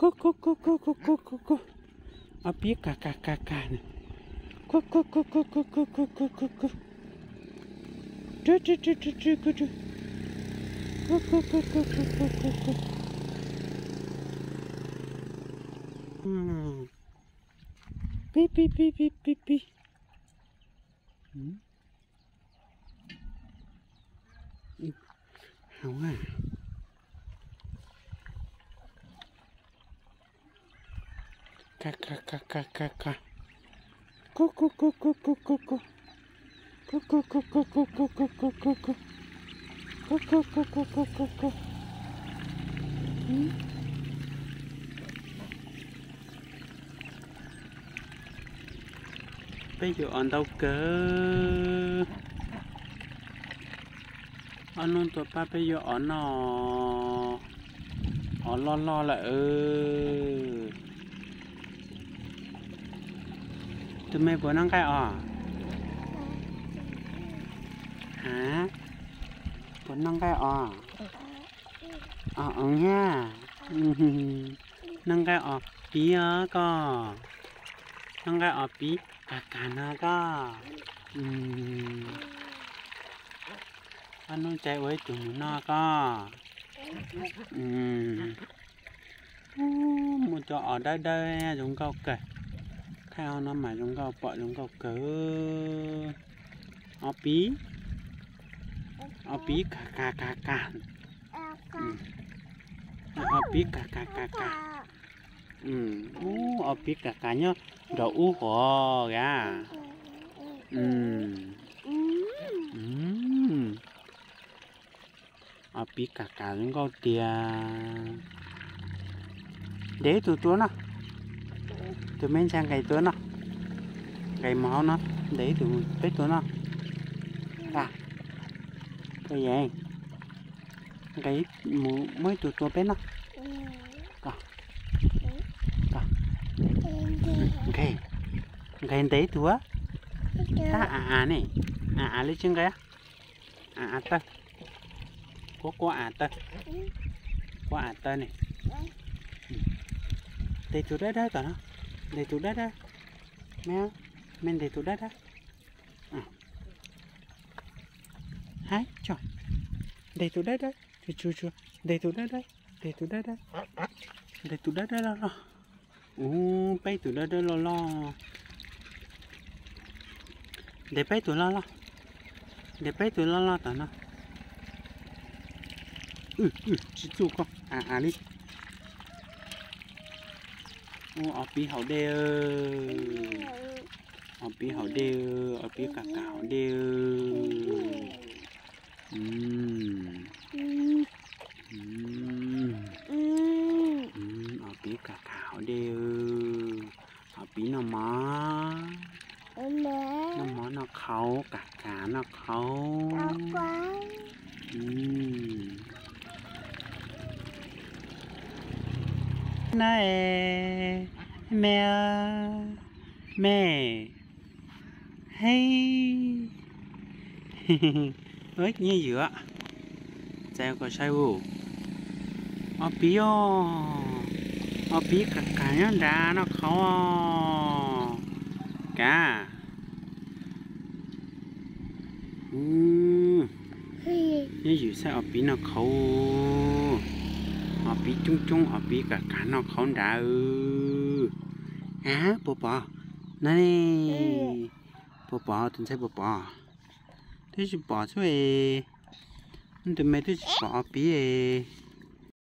Kuj kuj kuj kuj kuj kuj kuj kuj. Ob pib kag kag kag kag na. Kuj kuj kuj kuj kuj kuj kuj kuj kuj kuj. Tw tw tw tw tw kuj tw. Kuj kuj kuj kuj kuj kuj kuj kuj. Pib pib pib pib pib pib. Hauv a. Ka ka ka ka ka ka. Kuj kuj kuj kuj kuj kuj kuj. Kuj kuj kuj kuj kuj kuj kuj kuj kuj. Kuj kuj kuj kuj kuj kuj kuj. Peb yuav os ntau kawg. Ob hnub tuaj pab peb yuav os noj. Os loj loj lawm. Tus me puas noj nqaij os? Ha? Puas noj nqaij os? Os, os thiab. Noj nqaij os pib os koj. Noj nqaij os pib kag kag no koj. Ob hnub caij ua ib tug mus noj koj. Muaj cov os dawb dawb zoo nkauj kawg. Thaij no mas zoo nkauj, pom zoo nkauj kawg. Os pib, os pib kag kag kag kag. Os pib kag kag kag kag. Os pib kag kag nyob nraum ub hov a. Os pib kag kag zoo nkauj tiag. Ntes ib tug tua noj. Tus me ntshai nqes tua noj. Nqes mus hauv no, ntes ib tug peb tua noj. Ka, nqes mus muab ib tug tua peb noj. Nqes, nqes ntes ib tug. Tab av av ne, av av li tsis nqes. Av av tawg, quab quab av tawg, quab av tawg ne. Ntes tus dawb dawb tom no, ntes tus dawb dawb. Me, me ntes tus dawb dawb. Haib tso, ntes tus dawb dawb, tsuag tsuag, ntes tus dawb dawb, ntes tus dawb dawb, ntes tus dawb dawb loj loj. Ub, peb tus dawb dawb loj loj. Ntes peb tus loj loj, ntes peb tus loj loj tom no. Tsis txuj koj, av av li. Ub, os pib haus dej. Os pib haus dej, os pib kag kag haus dej. Os pib kag kag haus dej. Os pib noj mov, noj mov noj qhauv, kag kag noj qhauv. Na e, me, me, hei. Nyiaj ywm, txais kom saib ub. Os pib os, os pib kag kag nyob nrad noj qhauv. Kav, nyob ywm saib os pib noj qhauv. Os pib coob coob, os pib kag kag noj qhauv nrad. A, puas pom? Na ne, puas pom? Tus ntxhais puas pom? Twb tsis pom xwb es. Tus me twb tsis pom os pib es.